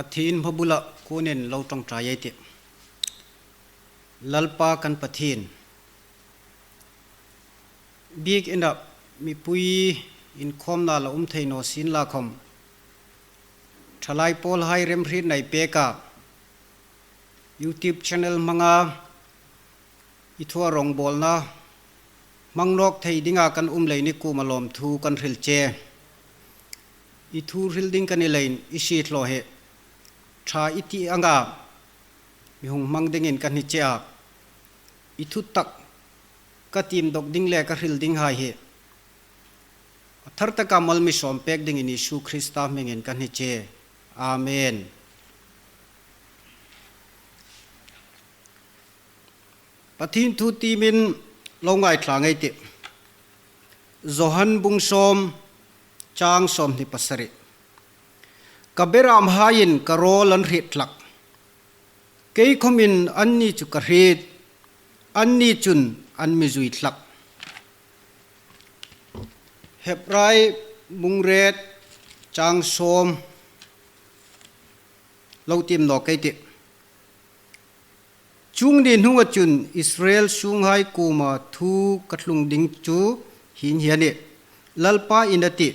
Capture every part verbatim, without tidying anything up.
Pathien hmabula kunin lo ṭawngṭai ei tih. Lalpa kan Pathien, biek ina mipui inkhawmna la um thei naw sien la khawm, ṭhalai pawlhai remhrietna i pek a, YouTube channel hmanga i thua rawngbawlna hmang nawk thei dinga kan um leiin i kuoma lawmthu kan hril che. I thu hril ding kan ni leiin i siehlaw hi ṭha i ti anga mi hung hmang dingin kan hni che a. I thutak ka tiem dawk ding le ka hril dinghai hi a thar taka mal mi sawm pek dingin Isu Krista hmingin kan hni che. Amen. Pathien thu tiemin lo ngaithla ngei ei tih. Johan bung sawm, chang sawmhni pasari. Ka beramhaiin ka rawl an hriet hlak. Kei khawmin anni chu ka hriet, anni chun an mi zui hlak. Hebrai bung riet, chang sawm lo tiem nawk ei tih. Chuong ni hnunga chun Israel sunghai kuoma thu ka thlung ding chu hieng hi a nih, Lalpa'n a tih.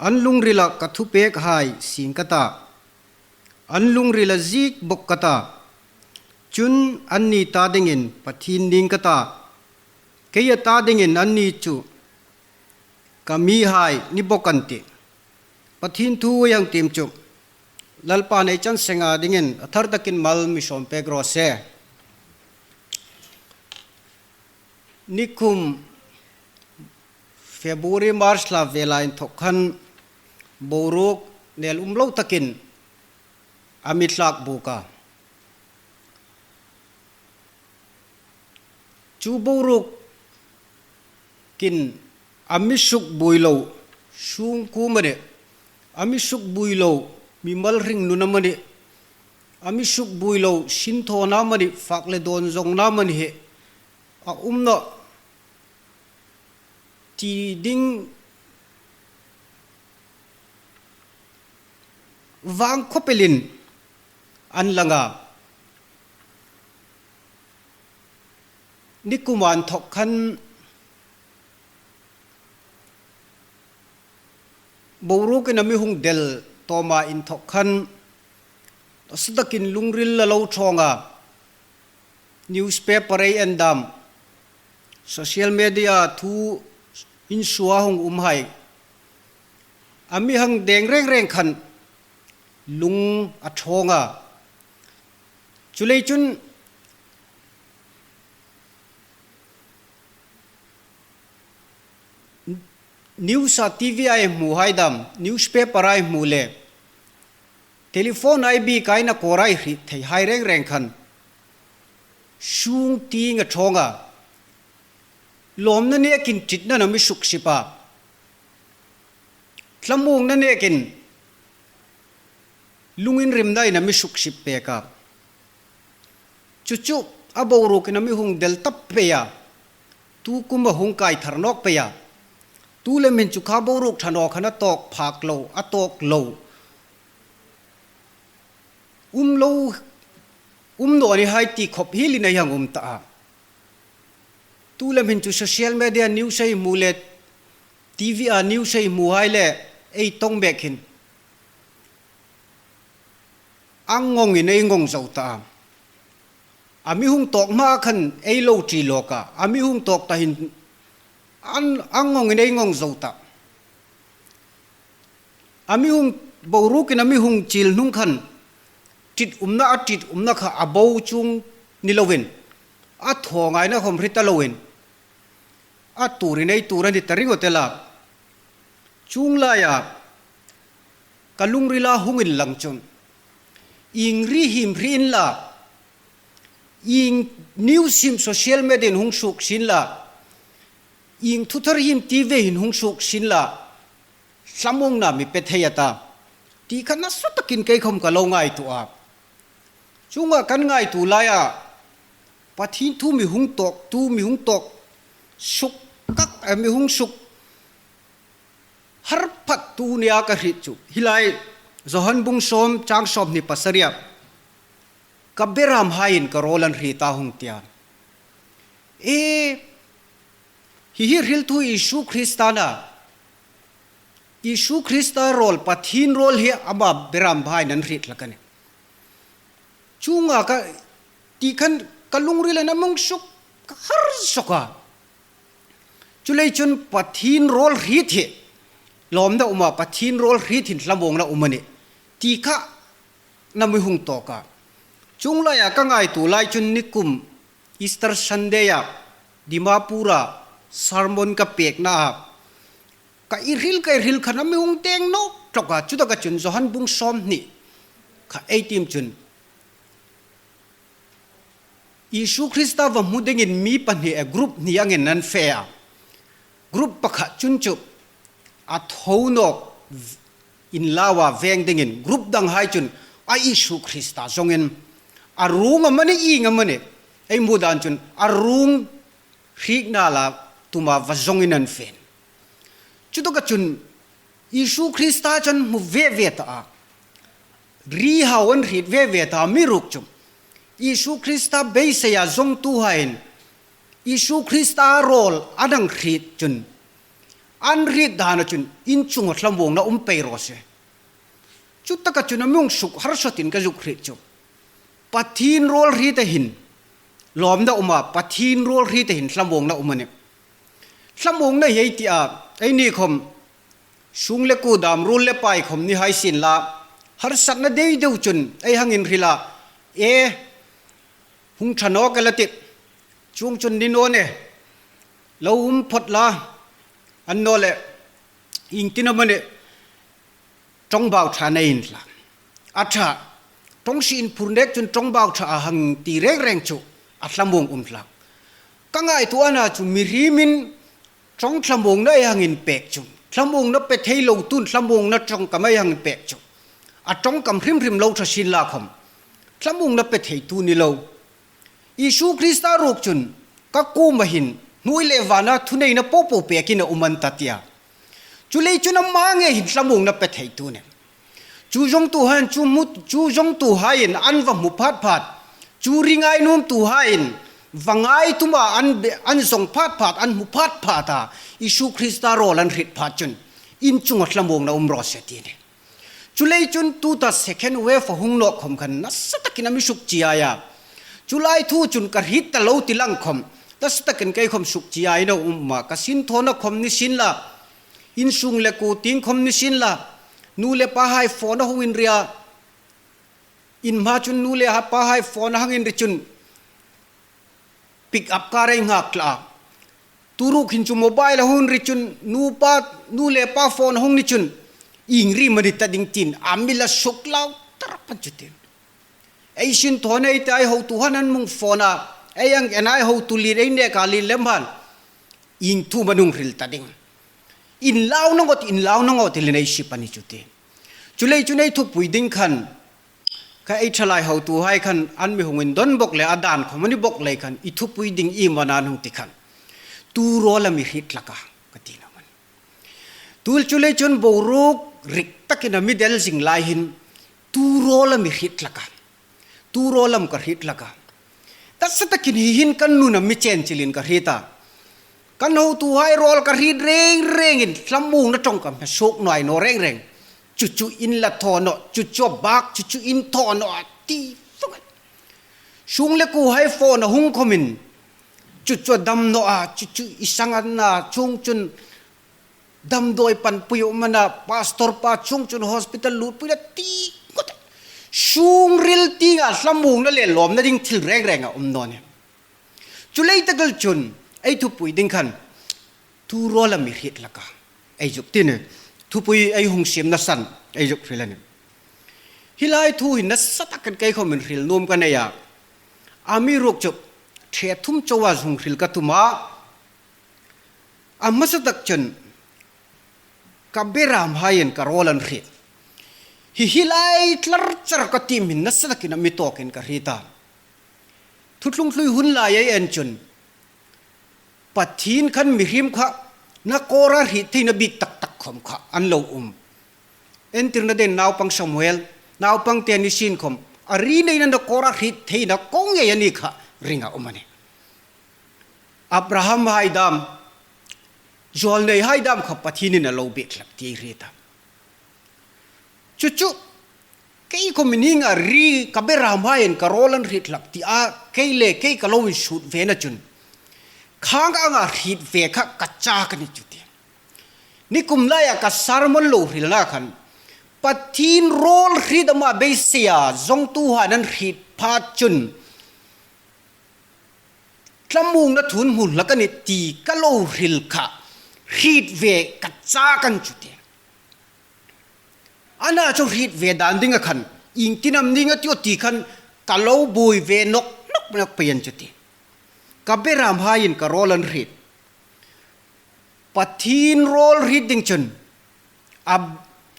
An lungrila ka thupekhai sieng ka ta, an lungrila ziek bawk ka ta. Chun anni ta dingin Pathien ning ka ta, kei ta dingin anni chu ka mihai ni bawk an tih. Pathien thu ei hang tiem chu Lalpa'n ei chan senga dingin a thar takin mal mi sawm pek raw se. Nikum February, March thla vela inthok khan boruok nel um lo takin a mi tlak buk a. Chu boruokin a mi sukbuoi lo sungkuo amanih, a mi sukbuoi lo mimal hringnun amanih, a mi sukbuoi lo sinthawna amanih, fak le dawn zawngna amanih hi a um nawh ti ding vang khawp elin an lang a. Nikuma inthok khan boruokin a mi hung del tawma inthok khan nasa takin lungril a lo ṭhawng a, newspaper ei en dam, social media thu insuo hung umhai a mi hang deng reng reng khan lung a ṭhawng a. Chuleiin chun news-a, T V-a ei hmuhai dam, newspaper-a ei hmu le telephone-a ei biek a, inkhawma ei hriet theihai reng reng khan sung tieng a ṭhawng a. Lawmna nekin ṭitna'n a mi suksip a, thlamuongna nekin lunginrimna'n a mi suksip pek a. Chu chu a boruokin a mi hung del tap pei a, tu kuma hung kai thar nawk pei a. Tu lem hin chu kha boruok ṭha naw khan a tawk phak lo, a tawk lo um lo, um naw ni hai ti khawp hielin ei hang um ta a. Tu lem hin chu social media news ei hmu le T V-a news ei hmuhai le ei tawng mek hin a ngawngin ei ngawng zo ta a. A mi hung tawk hma khan ei lo ṭi lawk a, a mi hung tawk ta hin an, a ngawngin ei ngawng zo ta. A mi hung, boruokin a mi hung chil hnung khan ṭitumna, a ṭitumna kha a bo chuong ni loin a thaw ngaina khawm hre ta loin a tuorin ei tuor a ni ta ringawt el a. Chuong laia ka lungrila hung inlang chun, ieng ri hiem hre inla, ieng news hiem social media-in hung suok sienla, ieng thu thar hiem T V hin hung suok sienla, thlamuongna mi pe thei a ta ti kha nasa takin kei khawm ka lo ngaituo a. Chuonga kan ngaituo laia Pathien thu mi hung tawk, tu mi hung tawk suk kak, eh, mi hung suk har phat tu nia ka hriet chu hi lai Johan bung sawm chang sawmhni pasariah, ka beramhaiin ka rawl an hriet a hung ti a. E, hi hi hriltu Isu Krista a na. Isu Krista rawl, Pathien rawl hi ama beramhaiin an hriet hlak a nih. Chuonga ka ti khan ka lungril a na mi hung suk, ka har sawk a. Chuleiin chun Pathien rawl hriet hi lawmna um a, Pathien rawl hriet hin thlamuongna um a nih ti kha a na mi hung tawk a. Chuong laia ka ngaituo lai chun nikum Easter Sunday-a Dimapur-a sermon ka pekna a, ka i hril, ka i hril khan a mi hung deng nawk tlat a. Chutaka chun Johan bung sawmhni kha ei tiem chun, Isu Krista va hmu dingin mi pahni, e, group hni angin an fe a. Group pakhat chun chu a tho nawk inlaua veng dingin, group danghai chun a Isu Krista zawngin, a ruong amanih, ieng amanih ei hmu dan chun a ruong hriek nâla tuma va zawngin an fe. Chutaka chun Isu Krista chu an hmu ve ve ta a, ri hau an hriet ve ve ta a, amiruokchu Isu Krista beiseia zawngtuhaiin Isu Krista rawl an hang hriet chun, an hriet dana chun in chunga thlamuongna um pei raw se. Chutaka chun a mi hung suk harsat in ka zuk hriet chu, Pathien rawl hrieta hin lawmna um a, Pathien rawl hrieta hin thlamuongna um a nih. Thlamuongna hi ei ti a, eini khawm sung le kuo dam, ruol le pai khawm ni hai sienla, harsatna deu deu chun ei hang inhril a, e, hung ṭha nawk el a tih, chuongchun ni naw nih, lo um phawt la, annawleh iengtin amanih, ṭawngbau ṭha nei inla. A ṭha, ṭawng hri inphur nek chun ṭawngbau ṭha a hang ti reng reng chu a thlamuong um hlak. Ka ngaituo a na chu mihriemin ṭawng thlamuongna ei hang inpek chu, thlamuongna pe thei lo tuin thlamuongna ṭawngkam ei hang inpek chu, a ṭawngkam hrim hrim lo ṭha sienla khawm, thlamuongna pe theitu ni lo. Isu Krista ruok chun, ka kuoma hin hnuoi le vana thuneina popo pekin a um an ta tia. Chuleiin chun ama ngei hin thlamuongna pe theitu nih. Chu zawngtuhaiin chu hmu, chu zawngtuhaiin an va hmu phat phat, chu ring a nuomtuhaiin va ngai tuma an be, an zawng phat phat, an hmu phat phat a, Isu Krista rawl an hriet phat chun in chunga thlamuongna um raw se ti nih. Chuleiin chun tuta second wave a hung nawk khawm khan nasa takin a mi suk chiai a. Chu lai thu chun ka hriet ta lo ti lang khawm, nasa takin kei khawm suk chiai a um a, ka sinthawna khawm ni sienla, insung le kuo tieng khawm ni sienla, nu le pahai phone a hung inri a, in hma chun nu le pahai phone a hang inri chun, pick up car ei nghak tlat a. Tu ruok hin chu mobile a hung ri chun, nu pa, nu le pa phone a hung ni chun, ieng ri am a ni ta ding tiin a mi la suk lau tar pan chu tin. Ei sinthawna ei ta, ei hotuhai an mi hung phone a, ei hang en a, ei hotu lien ei neka lien lem hang, ieng thu am an hung hril ta ding. Inlau nawk, inlau nawk ti lien ei sip a ni chu ti. Chuleiin chun ei thupui ding khan, ka ei ṭhalai hotuhai khan an mi hung indon bawk le, a dan khawm a ni bawk lei khan, i thupui ding iem a na hung ti khan, tu rawl am i hriet hlak a, ka ti naw a nih. Tu chuleiin chun boruok rik takin a mi del zing lai hin, tu rawl am i hriet hlak a, tu rawl am ka hriet hlak a. Nasa takin hi hin kan nun a mi chen chilin ka hriet a. Kan hotuhai rawl ka hriet reng rengin thlamuongna ṭawngkam hi suok nuoi naw reng reng. Chu chu in la thaw naw, chu chu a bak, chu chu in thaw naw a ti fuk. Sung le kuohai phone a hung khawmin, chu chu a dam naw a, chu chu i sang a na, chuongchun damdawi panpui a um a na, pastor pa chuongchun hospital lutpui a na ti ngot. Sung ril tienga thlamuongna le lawmna ding thil reng reng a um naw nih. Chuleiin tak el chun ei thupui ding khan, tu rawl am i hriet hlak a, ei zuk ti nih. Thupui ei hung siemna san ei zuk hril a nih. Hi lai thu hi nasa takin kei khawmin hril nuom ka nei a. Amiruokchu ṭhe thum chauha hung hril ka tum a. A hmasa tak chun, ka beramhaiin ka rawl an hriet. Hi hi lai tlar char ka tiem hin nasa takin a mi tawkin ka hriet a. Thuthlung hlui hun lai ei en chun, Pathien khan mihriem kha nakawra hriet theina bik tak tak khawm kha an lo um. Entirna dingin naupang Samuel, naupang te ni sien khom, a ri neina Nakora hriet theina kawng ngei a ni kha ring a um a nih. Abraham hai dam, zualnei hai dam kha Pathienin a lo biek hlak ti hriet a. Chu chu, kei khom ni nga ri ka beram haiin ka rawl an hriet hlak ti a, kei le kei ka lo insut ve na chun, khang anga hriet ve kha ka chak a ni chu ti. Nikum laia ka sermon lo hrilna khan, Pathien rawl hriet ama beiseia zawngtuhai an hriet pha chun, thlamuongna thu an hmu hlak a nih ti ka lo hril kha, hriet ve ka chak a ni chu ti. Ana chu hriet ve dan dinga khan, iengtin am ni nga tio ti khan, ka lo buoi ve nawk nawk nawk pei a ni chu ti. Ka beram haiin ka rawl an hriet. Pathien rawl hriet ding chun, a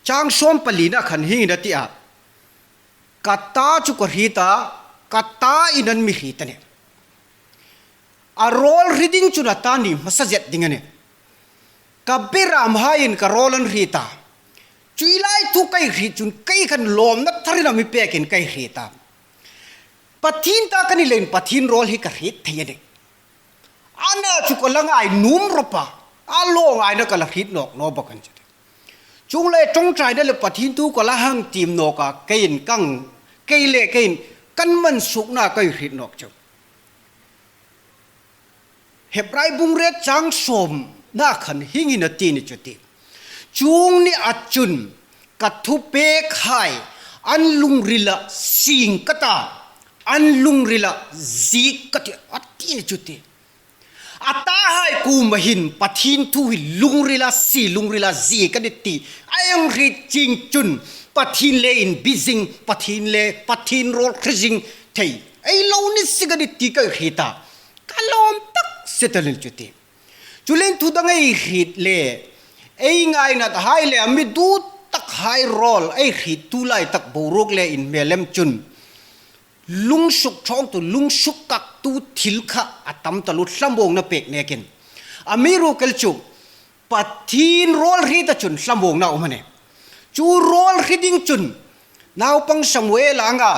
chang sawm palina khan hieng hin a ti a, ka ta chu ka hriet a, ka tain an mi hriet a nih. A rawl hriet ding chun a ta ni hmasa zet ding a nih. Ka beram haiin ka rawl an hriet a. Chu lai thu ka hriet chun kei khan lawmna tharin a mi pekin ka hriet a. Pathien ta ka ni leiin Pathien rawl hi ka hriet thei a nih. Ana chu ka la ngai nuom rawp a, a lo ngaina ka la hriet nawk naw bawk a ni chu ti. Chuong lai ṭawngṭaina le Pathien thu ka la hang tiem nawk a, keiin kang, kei le keiin kan man suokna ka hriet nawk chu. Hebrai bung riet chang sawmna khan hieng hin a ti a ni chu ti. Chuong nia chun ka thupekhai an lungrila sieng ka ta, an lungrila ziek ka tih a ti a ni chu ti. A tahai kuoma hin Pathien thu hi lungrila sie, lungrila ziek a ni ti a hang hriet chieng chun Pathien le inbi zing, Pathien le, Pathien rawl hre zing thei ei lo ni si ka ni ti ka hriet a. Ka lawm tak si ta a ni chu ti. Chuleiin thu dang ei hriet le, ei ngainathai le, a mi dit takhai rawl ei hriet tu lai tak boruok le inhmel lem chun, lung sukṭhawngtu, lung sukkaktu thil kha a tam taluo, thlamuongna pek nekin. Amiruokchu Pathien rawl hriet a chun thlamuongna um a nih. Chu rawl hriet ding chun, naupang Samuel anga,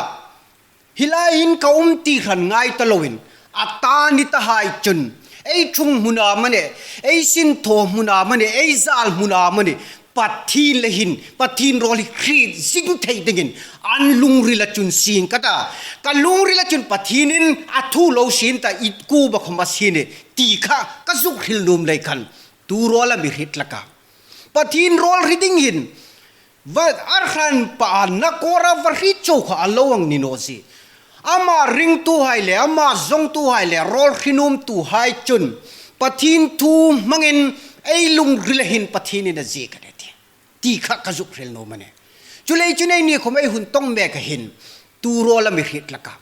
hi laiin ka um ti hran ngai ta loin, a ta ni tahai chun, ei ṭhung hmuna amanih, ei sinthaw hmuna amanih, ei zal hmuna amanih, Pathien le hin, Pathien rawl hi hriet zing thei dingin, an lungrila chun sieng ka ta, ka lungrila chun Pathienin a thu lo siem ta, i kuoma khom a sie a nih ti kha ka zuk hril nuom lei khan, tu rawla mi hriet hlak a. Pathien rawl hriet ding hin, va, a hranpa Nakora va hriet chau kha a lo hang ni naw si. Ama ringtuhai le, ama zawngtuhai le, rawl hre nuomtuhai chun, Pathien thu hmangin ei lungrila hin Pathienin a ziek a nih ti, ti kha ka zuk hril nuom a nih. Chuleiin chun eini khom ei hun tawng mek a hin, tu rawla mi hriet hlak a.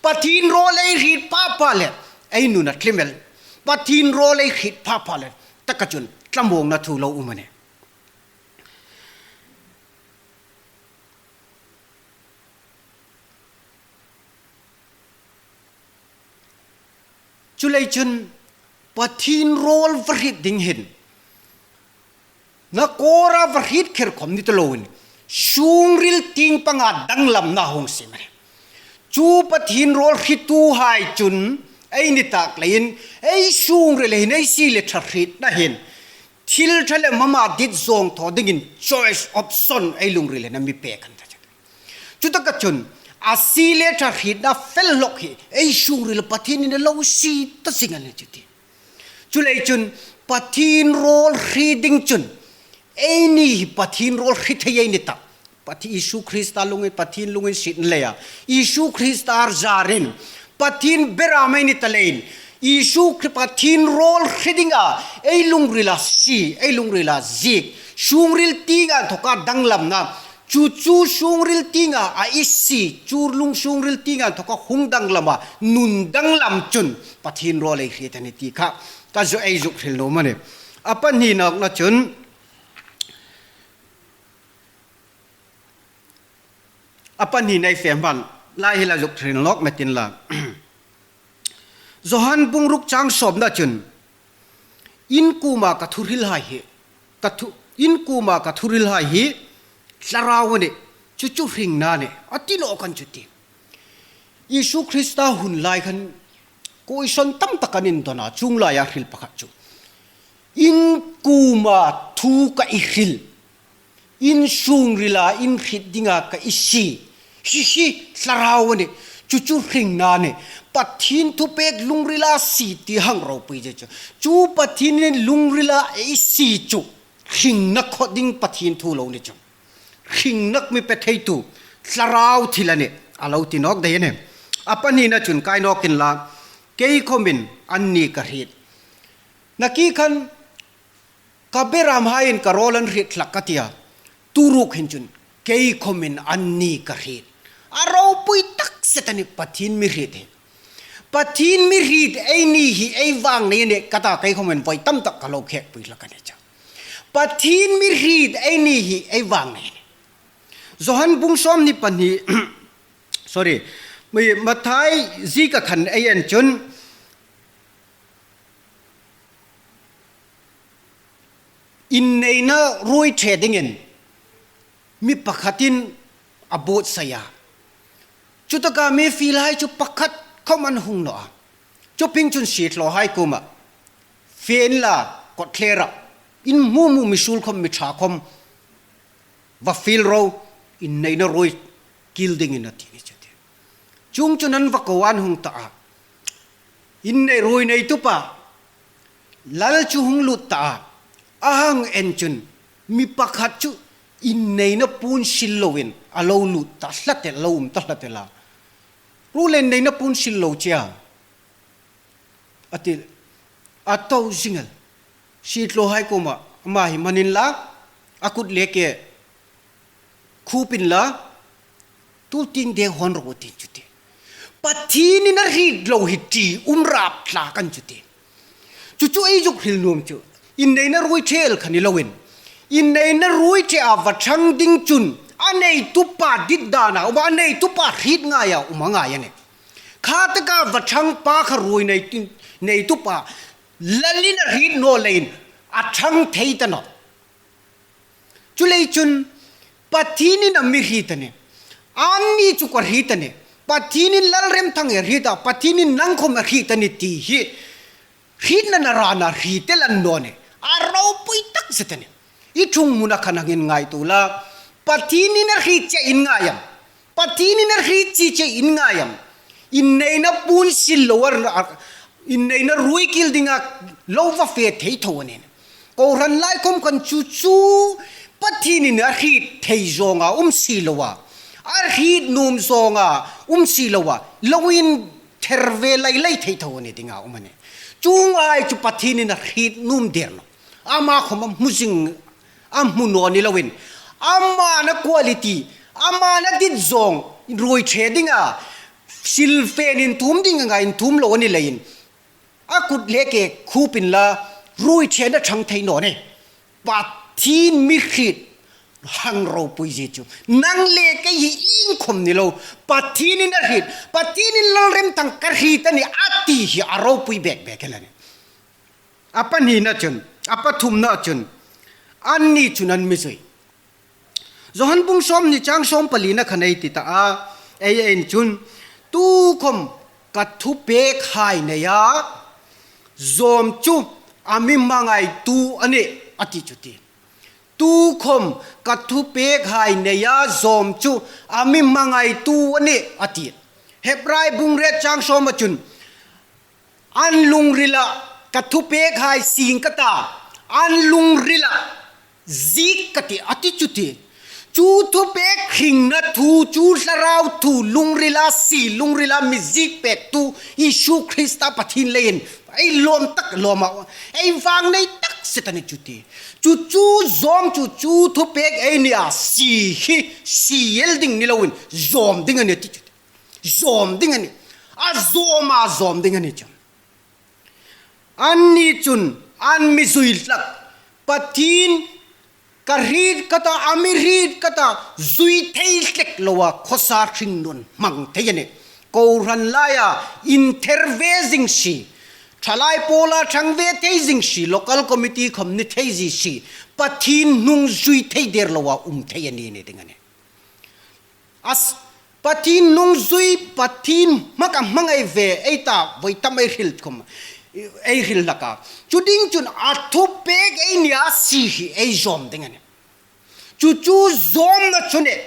Pathien rawl ei hriet pha pha le, ei nun a tlim el. Pathien rawl ei hriet pha pha le, taka chun thlamuongna thu lo um a nih. Chuleiin chun Pathien rawl va hriet ding hin, Nakora va hriet kher khom ni ta loin, sungril tieng panga danglamna hung siem a nih. Chu Pathien rawl hretuhai chun, eini tak leiin, ei sungrila hin, ei sie le ṭha hrietna hin, thil ṭha le mama dit zawng thaw dingin choice, option, ei lungrila hin a mi pek a ni ta chu. Chutaka chun, a sie le ṭha hrietna fel hlak hi, ei sungrila Pathienin a lo sie ta zing a ni chu ti. Chuleiin chun, Pathien rawl hriet ding chun, eini hi Pathien rawl hre thei ei ni ta. Pathi-, Isu Krista lungin, Pathien lunginsietna leia, Isu Krista zarin, Pathien beram ei ni ta leiin, Isu Kri-, Pathien rawl hre dinga, ei lungrila sie, ei lungrila ziek, sungril tienga inthoka danglamna, chu chu sungril tienga a i sie, chu lung sungril tienga inthoka hung danglama, nun danglam chun, Pathien rawl ei hriet a nih ti kha, ka zu-, ei zuk hril nuom a nih. A pahni nawkna chun, a pahni nei fe hman, lai hi la zuk hril nawk met inla. Johan bung ruk chang sawmna chun, in kuoma ka thu hrilhai hi, ka thu, in kuoma ka thu hrilhai hi, Thlarau a nih, chu chu hringna a nih, a ti nawk an chu ti. Isu Krista hun lai khan question tam tak an indon a, chuong laia hril pakhat chu. In kuoma thu ka i hril, in sûngrila in hriet dinga ka i sie, hi hi thlarau a nih, chu chu hringna a nih. Pathien thupêk lungrila sie ti hang ropui zie chu. Chu Pathienin lungrila ei sie chu hringna khaw ding Pathien thu lo ni chu. Hringna mi pe theitu thlarau thil a nih, a lo ti nawk dai a nih. A pahnina chun kai nawk inla, kei khawmin anni ka hriet. Nakie khan ka berâmhaiin ka râwl an hriet hlak ka ti a. Tu ruok hin chun kei khawmin anni ka hriet. A ropui tak zet a nih, Pathien mi hriet hi. Pathien mi hriet ei ni hi ei vâng nei a nih ka ta, kei khawmin voi tam tak ka lo khêkpui hlak a ni chu. Pathien mi hriet ei ni hi ei vâng nei a nih. Johan bung sawmhni pahni, sorry, mi Mathai zieka khan ei en chun, inneina ruoi ṭhe dingin mi pakhatin a buotsai a. Chutaka mi fielhai chu pakhat khawm an hung naw a. Chu ping chun siehlawhai kuoma, fe inla kawtthlera, in hmu hmu mi suol khawm, mi ṭha khawm va fiel ro, inneina ruoi kil dingin a ti ni chu ti. Chuong chun an va ko an hung ta a. Innei ruoi neitupa, lal chu hung lut ta a. A hang en chun mi pakhat chu inneina puon sil loin a lo lut ta hlatel, lo um ta hlatel a. Ruol le inneina puon sil lo che a, a ti. A to zing el. Siehlawhai kuoma, ama hi hmang inla, a kut le ke khup inla, tu tieng deng hawn ro ti chu ti. Pathienin a hriet lo hi ṭi um rap hlak an chu ti. Chu chu ei zuk hril nuom chu, inneina ruoi ṭhe el kha ni loin, inneina ruoi ṭhe a va ṭhang ding chun a neitupa dit dana um a, a neitupa hriet ngaia um a ngai a nih. Kha taka va ṭhang pa kha ruoi neitu, neitupa, lalin a hriet naw leiin a ṭhang thei ta nawh. Chuleiin chun Pathienin a mi hriet a nih. Anni chu ka hriet a nih. Pathienin Lalremthang a hriet a, Pathienin nang khawm a hriet a nih ti hi hrietna narana hriet el an naw nih. A ropui tak zet a nih. I ṭhung hmuna khan hang inngaituo la. Pathienin a hriet che in ngai am? Pathienin a hriet chie che in ngai am? Inneina puon sil lo a, a, inneina ruoi kil dinga lo va fe thei tho a nih. Kohran lai khawm khan chu chu Pathienin a hriet thei zawnga um si lo a, a hriet nuom zawnga um si lo a, lo inther ve lai lai thei tho a ni dinga um a nih. Chuonghai chu Pathienin a hriet nuom der nawh. Ama khawm a hmu zing, a hmu naw ni loin, ama na quality, ama na dit zawng, ruoi ṭhe dinga, silfen inthuom dinga inthuom lo a ni leiin, a kut le ke khup inla, ruoi ṭhe na ṭhang thei naw nih. Pathien mi hriet hang ropui zie chu. Nang le kei hi iengkhawm ni lo, Pathienin a hriet, Pathienin Lalremthang ka hriet a nih a ti hi a ropui bek bek el a nih. A pahnina chun, a pathumna chun, anni chun an mi zui. Johan bung sawmhni chang sawmpalina khan ei ti ta a, ei en chun, tukhawm ka thupekhai neia zawm chu a mi hmangaitu a nih, a ti chu ti. Tukhawm ka thupekhai neia zawm chu a mi hmangaitu a nih, a ti. Hebrai bung riet chang sawma chun, an lungrila ka thupekhai sieng ka ta, an lungrila ziek ka tih, a ti chu ti. Chu thupek hringna thu, chu thlarau thu, lungrila sie, lungrila mi ziek pektu Isu Krista Pathien leiin ei lawm tak lawm a, ei vâng nei tak zet a ni chu ti. Chu chu zawm chu, chu thupek ei nia sie hi sie el ding ni loin zawm ding a ni ti chu ti. Zawm ding a nih. A zawm a zawm ding a ni chu. Anni chun an mi zui hlak. Pathien ka hriet ka ta, a mi hriet ka ta, zui thei hlek loa khawsa hringnun hmang thei a nih. Kohran laia inther ve zing si. Thalai Paula thang ve thei zing si, local committee khom ni thei zie si, Pathien hnung zui thei der loa um thei a ni ni ding a nih. As, Pathien hnung zui, Pathien hmaka hmangai ve, ei ta, voi tam ei hril khom, ei hril hlak a. Chu ding chun a thupek ei nia si hi ei zawm ding a nih. Chu chu zawmna chu nih,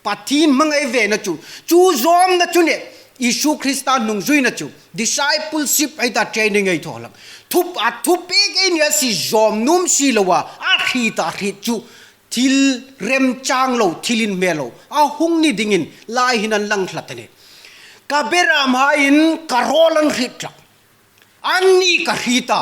Pathien hmangai vena chu, chu zawmna chu nih, Isu Krista hnung zuina chu, discipleship ei ta training ei thaw hlak. Thup, a thupek ei nia si zawm nuom si loa, a hriet a hriet chu, thil remchang lo, thil inhme lo, a hung ni dingin, lai hin an lang hlak a nih. Ka beram haiin ka rawl an hriet hlak. Anni ka hriet a,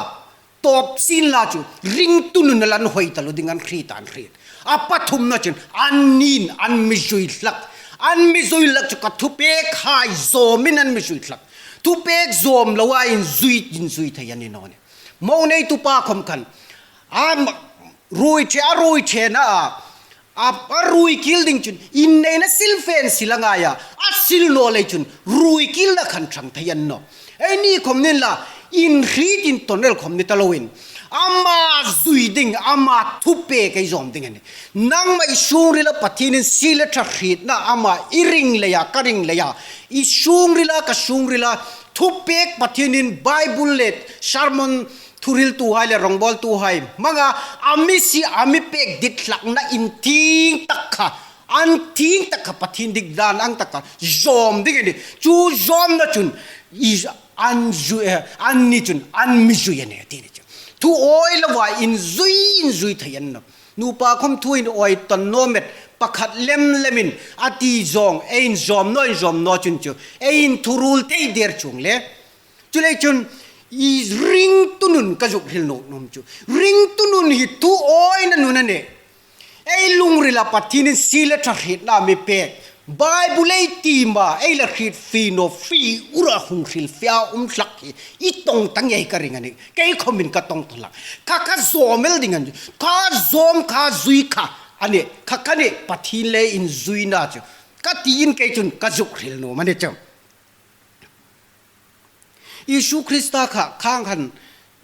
tawp sien la chu, ringtu nun a lan hoi taluo ding an hriet a, an hriet. A pathumna chun, anniin an mi zui hlak. An mi zui hlak chu ka thupek hai zawmin an mi zui hlak. Thupek zawm loa inzui, inzui thei a ni naw nih. Mo neitu pa khom khan, a ruoi che, a ruoi chena a, a, a ruoi kil ding chun, inneina silfen sil a ngai a, a sil naw lei chun, ruoi kilna khan ṭhang thei a ni naw. Eini khom ni la, inhriet intawn el khom ni ta loin, ama zui ding, ama thupek ei zawm ding a nih. Nangma i sungrila Pathienin sie le ṭha hrietna ama i ring leia, ka ring leia, i sungrila, ka sungrila, thupek Pathienin Bible le sermon thuhriltuhai le rawngbawltuhai hmanga a mi sie, a mi pek dit hlakna inthieng tak kha, inthieng tak kha Pathien dik dan ang tak kha zawm ding a nih. Chu zawmna chun i an zui, eh, anni chun an mi zui a nih, a ti ni chu. Thu awi loa inzui, inzui thei a ni naw. Nupa khom thu inawi tawn naw met, pakhat lem lemin a ti zawng, ei inzawm naw, inzawm naw chun chu, ei inthuruol thei der chuong le. Chuleiin chun, i ringtu nun ka zuk hril nawk nuom chu, ringtu nun hi thu awina nun a nih. Ei lungrila Pathienin sie le ṭha hrietna mi pek, Bible ei tiem a, ei la hriet fie naw, fie ura hung hril fie a um hlak hi, i tawng ta ngei ka ring a nih, kei khomin ka tawng ta hlak. Kha kha zawm el ding a nih, kha zawm kha zui kha a nih, kha kha nih Pathien le inzuina chu, ka tiin kei chun ka zuk hril nuom a ni chu. Isu Krista kha khang khan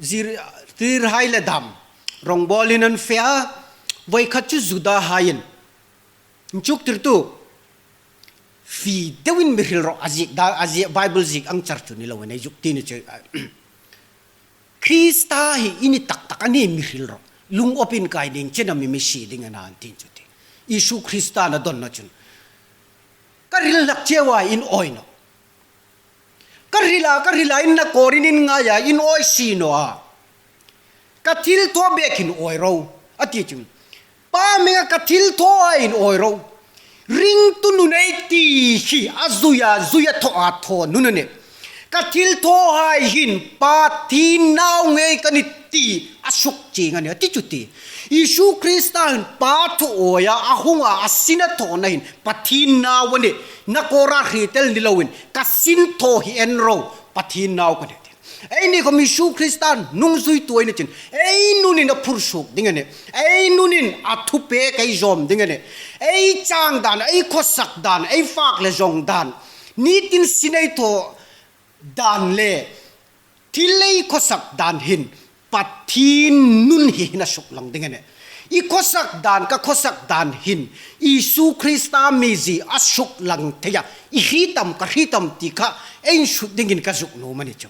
zir, zirhai le dam rawngbawlin an fe a, voi khat chu Judahaiin, inchuktirtu, fie deuin mi hril rawh, a ziek da, a ziek Bible ziek ang char chu ni loin ei zuk ti ni chu. Krista hi i ni tak tak a ni mi hril rawh. Lung awpin kai ding chena mi mi sie ding a na an ti chu ti. Isu Krista'n a dawnna chun, ka hril hlak cheu a, in awi nawh. Ka hril a, ka hril a, in nakawrin in ngai a, in awi si naw a. Ka thilthaw bek hin awi ro, a ti chu. Pa hminga ka thilthaw a in awi ro. Ringtu nun ei ti hi a zui a, zui a, thaw a, thaw nun a nih. Ka thilthawhai hin Pathien nau ngei ka nih ti a suk chieng a nih, a ti chu ti. Isu Krista hin Pa thu awia, a hunga, a sina thawna hin Pathien nau a nih. Nakawra hriet el ni loin, ka sin thaw hi en ro, Pathien nau ka nih ti. Eini khom Isu Krista hnung zuitu ei ni chun, ei nunin a phur suok ding a nih. Ei nunin a thupek ei zawm ding a nih. Ei chang dan, ei khawsak dan, ei fak le zawng dan, nitin sin ei thaw dan le thil ei khawsak dan hin Pathien nun hi hin a suklang ding a nih. I khawsak dan, ka khawsak dan hin Isu Krista mizie a suklang thei a, i hriet am, ka hriet am ti kha ei insut dingin ka zuk nuom a ni chu.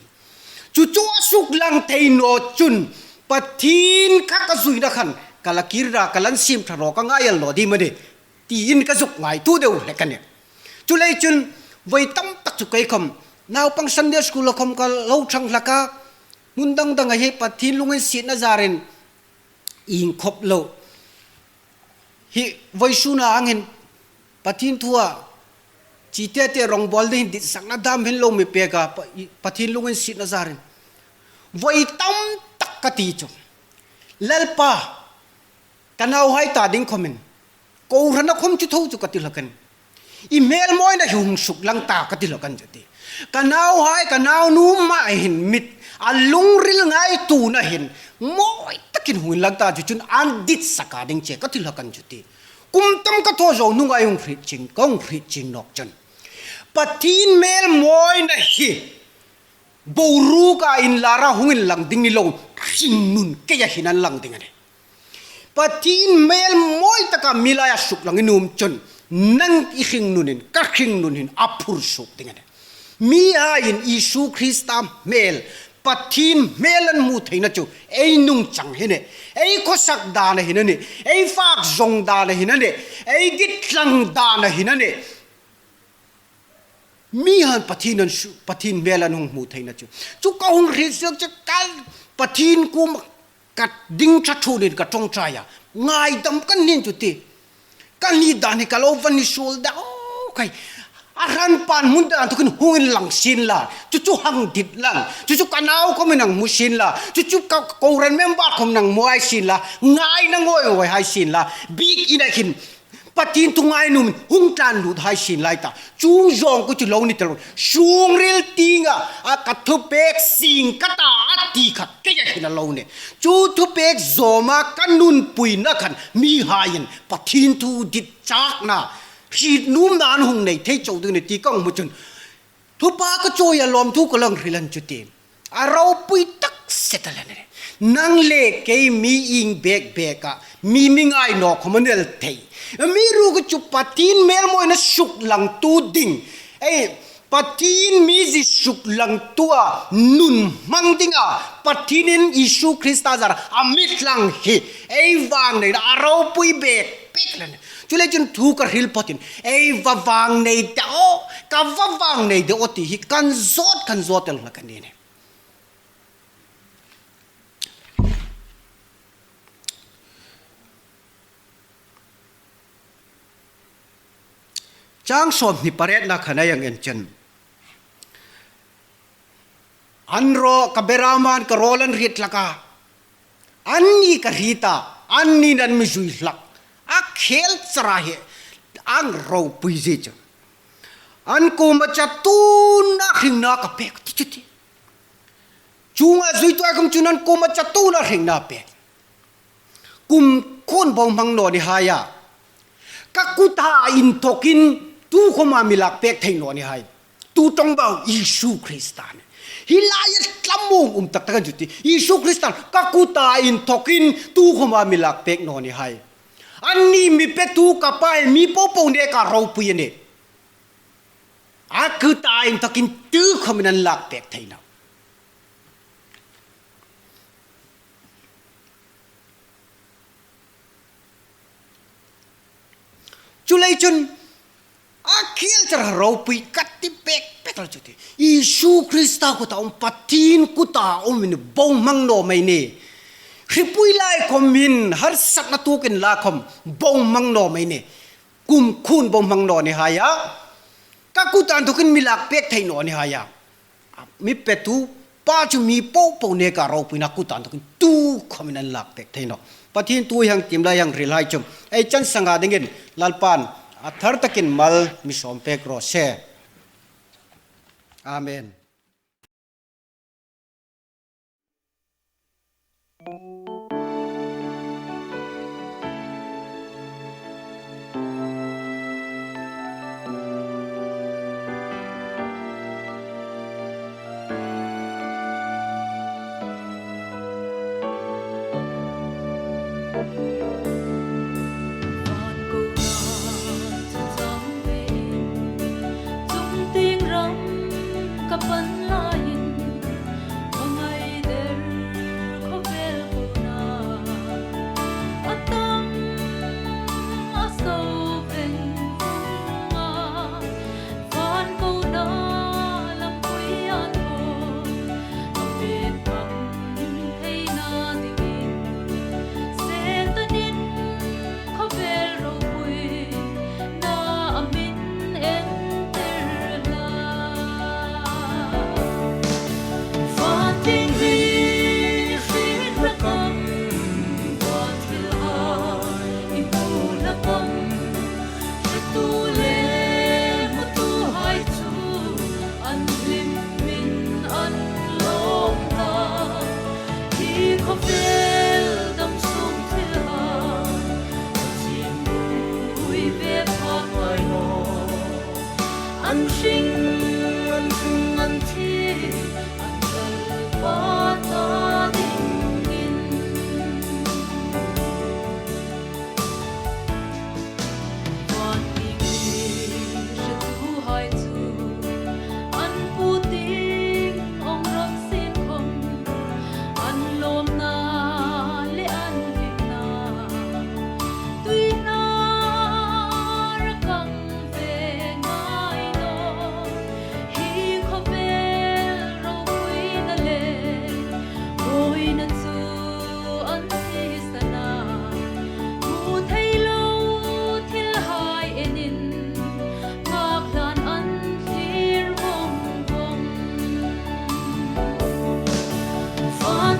Chu chu a suklang thei naw chun Pathien kha ka zuina khan ka la kir ra, ka la insiem ṭha ro, ka ngai el naw ding am a nih tiin ka zuk ngaituo deu hlak a nih. Chuleiin chun voi tam tak chu kei khom, naupang Sunday school-a khom ka lo ṭhang hlak a, hmun dang danga hi Pathien lunginsietna zarin inkhop lo. Hi voisuna angin Pathien thua chi te te rawngbawl ding ditsakna dam hin lo mi pek a, Pa-, i-, Pathien lunginsietna zarin. Voi tam tak ka ti chu. Lalpa, ka nauhai ta ding khomin, kohrana khom chu tho chu ka ti hlak a nih. I hmelmawina hi hung suklang ta ka ti hlak a nih chu ti. Ka nauhai, ka naunu ma hin mit, a lungril ngaituona hin mawi takin hung inlang ta chu chun an ditsak a ding che ka ti hlak a nih chu ti. Kum tam ka thaw zo hnunga hung hriet chieng, ka hung hriet chieng nawk chun, Pathien hmelmawina hi Boruoka inlâra hung inlang ding ni lo, hringnun keia hin an lang ding a nih. Pathien hmêl mawi taka mi laia suklang i nuom chun, nang i hringnunin, ka hringnun hin a phur suok ding a nih. Mihaiin Isu Krista hmêl, Pathien hmêl an hmu theina chu, ei nungchang hin a nih, ei khawsak dâna hin a nih, ei fâk zawng dâna hin a nih, ei dit tlang dâna hin a nih. Mihaiin Pathien an su-, Pathien hmêl an hung hmu theina chu. Chu ka hung hriet suok chu ka Pathien kuoma ka ding ṭha ṭhuonin ka ṭawngṭai a. Ngaidam ka nih chu ti. Ka ni dân hi ka lo va ni suol deu khai. A hranpa hmun dang inthokin hung inlang sien la. Chu chu hang dit lang. Chu chu ka nau khawmin hang hmu sien la. Chu chu ka kohran member khawmin hang hmu hai sien la. Ngaina ngawi ngawi hai sien la. Biek ina hin Pathien thu ngai nuomin hung tlan lût hai sien la i ta. Chuong zawng kha chu lo ni ta lo. Sungril tienga, a ka thupêk seng ka ta a ti kha keia hin a lo nih. Chu thupêk zawma ka nunpuina khan mihaiin Pathien thu dit châkna, hriet nuomna an hung nei thei chau ding a nih ti ka hmu chun, Thupha ka chawi a, lawmthu ka lo hril a ni chu ti. A ropui tak se ta lem a nih. Nang le kei mi ieng bek beka, mi mi ngai naw khawm a ni el thei. Amiruokchu Pathien hmêl mawina suklangtu ding. Ei, Pathien mizie suklangtua nun hmang dinga Pathienin Isu Krista zara a mi tlang hi ei vangneina a ropui bek bek lem a nih. Chuleiin chun thu ka hril phawtin, ei va vangnei de aw, ka va vangnei de aw ti hi kan zawt, kan zawt el hlak a ni nih. Chang sawmhni parietna khan ei hang en chun, an raw, ka bera man ka rawl an hriet hlak a. Anni ka hriet a, anniin an mi zui hlak. A khêl chara hi a ropui zie chu. An kuoma chatuona hringna ka pêk ti chu ti. Chuong a zuituhai khawm chun an kuoma chatuona hringna pêk. Kumkhuoin bohmang naw ni hai a. Ka kuta inthokin tukhawma mi lak pêk thei naw ni hai. Tu ṭawngbau Isu Krista a nih. Hi laia thlamuong um tak tak a ni chu ti. Isu Krista ka kuta inthokin tukhawma mi lak pêk naw ni hai. Anni mi petu ka Pa hi mi popo neka ropui a nih. A kuta inthokin tukhawmin an lak pêk thei nawh. Chuleiin chun a khêl chara ropui ka ti pek pek el chu ti. Isu Krista kuta um, Pathien kuta umin bohmang naw mei nih. Hripui lai khawmin, harsatna tuokin la khawm bohmang naw mei nih. Kumkhuoin bohmang naw ni hai a. Ka kuta inthokin mi lak pêk thei naw ni hai a. Mi petu Pa chu mi popo neka ropuina kuta inthokin tukhawmin an lak pêk thei nawh. Pathien thu hang tiem le hang hril hai chu ei chan sanga dingin Lalpan a thar takin mal mi sawm pek raw se. Amen. Van kona chu chang vein, chungtieng ram ka pan laiin, a ngaiter khawvel kona a tam a so veng vung a. Van kona lampui an thaw, a pek phak theina dingin, Setanin khawvel ropuina a min entir hlak. Vantieng ri hriet hlak am, van thilhai i hmu hlak am, hretu le hmutuhai chu an hlimin an lawm ta. Hi khawvel dam sung thilhai Pathien ui ve phak ngai naw. An hring, an hring, an thi, an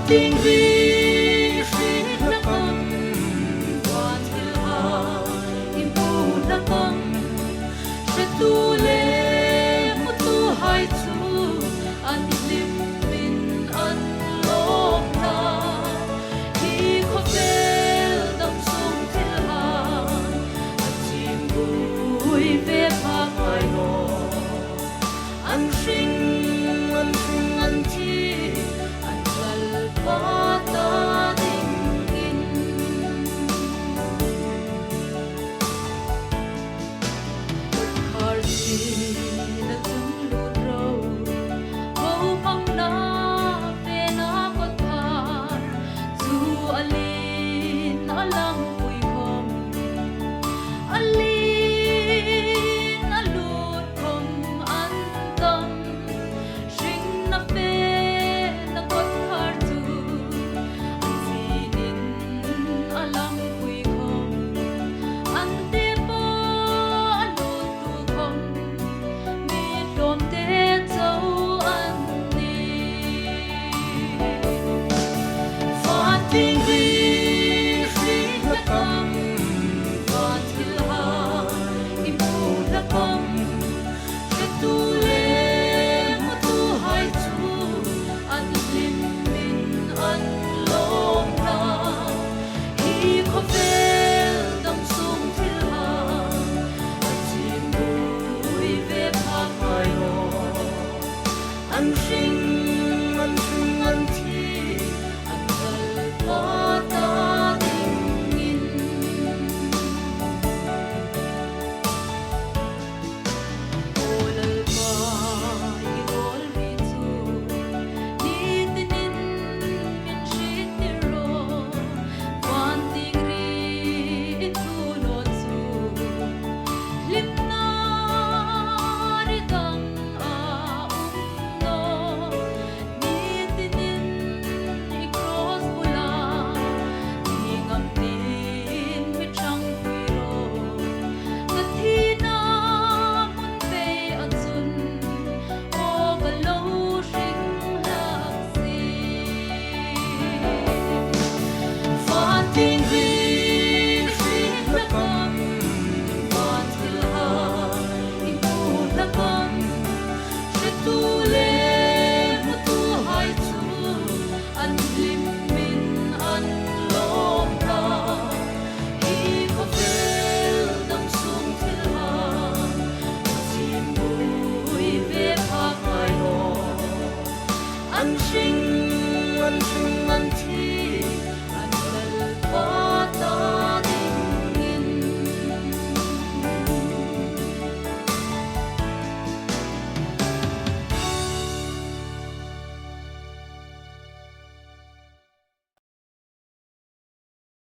Ding ri hring hlak am, van thilhai i hmu hlak am, hretu le hmutuhai chu an hlimin an lawm hna. Hi khawvel dam sung thilhai a chim vui ve phak ngai naw. An hring